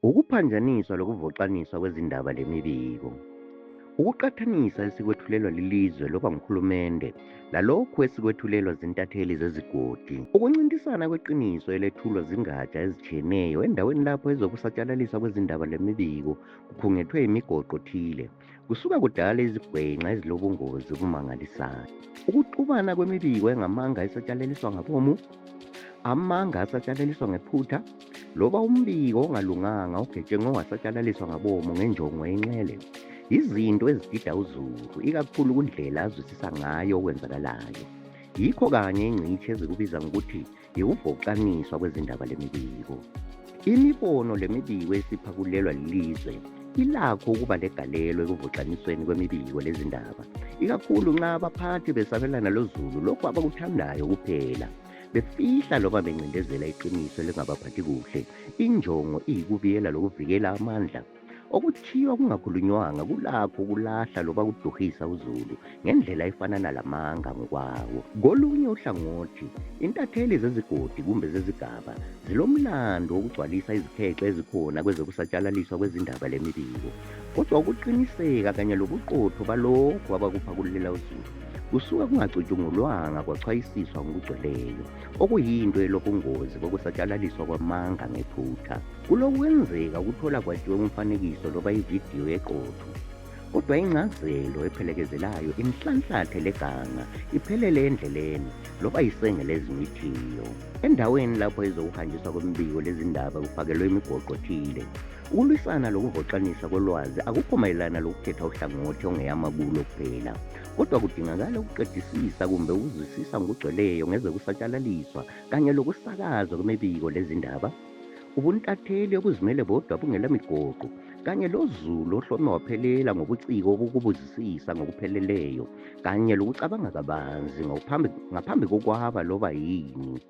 Ukuphanjaniswa lokuvoxaniswa kwezindaba lemibiko. Ukuqathanisa esikwethulelwa lilizwe loba nguhulumende lalokhu esikwethulelwa zintatheli zezigodi. Ukuncintisana kweqiniso elethulwa zingatsha ezitshiyeneyo endaweni lapho ezokusatshalaliswa kwezindaba lemibiko kukhungethwe yimigoqo thile kusuka kudala izigwenxa ezilobungozi obumangalisayo. Ukuxubana kwemibiko engamanga esatshalaliswa ngabomu, amanga asatshalaliswa ngephutha, loba umbiko ongalunganga ogetshengwe wasatshalaliswa ngabomu ngenjongo yenxele yizinto ezidida uzulu ikakhulu kundlela azwisisa ngayo okwenzakalayo. Yikho kanye ingcitshi ezikubiza ngokuthi yikuvoxaniswa kwezindaba lemibiko. Imibono lemibiko esiphakulelwa lilizwe ilakho ukuba legalelo ekuvoxanisweni kwemibiko lezindaba, ikakhulu nxa abaphathi besabelana lozulu lokhu abakuthandayo kuphela, befihla loba bencindezela iqiniso elingabaphathi kuhle, injongo iyikubiyela lokuvikela amandla. Okutshiywa kungakhulunywanga kulakho ukulahla loba ukuduhisa uzulu ngendlela efanana lamanga ngokwawo. Kolunye uhlangothi, intatheli zezigodi kumbe zezigaba zilomlandu wokugcwalisa izikhexe ezikhona kwezokusatshalaliswa kwezindaba lemibiko. Kodwa ukuqiniseka kanye lobuqotho balokhu abakuphakulela uzulu kusuka kungacutshungulwanga kwachwayisiswa ngokugcweleyo, okuyinto elobungozi bokusatshalaliswa kwamanga ngephutha. Kulokwenzeka ukuthola kwatshiwe umfanekiso loba ividiyo eqotho, kodwa ingcazelo ephelekezelayo inhlanhlathe leganga iphelele endleleni loba isenge lezimithiyo. Endaweni lapho ezokuhanjiswa kwemibiko lezindaba kufakelwe imigoqo thile, ukulwisana lokuvoxanisa kolwazi akukho mayelana lokukhetha uhlangothi ongeyama kulo kuphela, kodwa kudingakala ukuqedisisa kumbe ukuzwisisa ngokugcweleyo ngezokusatshalaliswa kanye lokusakazwa kwemibiko lezindaba. Ubuntatheli obuzimele bodwa bungela migoqo kanye lozulu ohlome waphelela ngobuciko bokubuzisisa ngokupheleleyo kanye lokucabanga kabanzi ngaphambi kokwaba loba yini.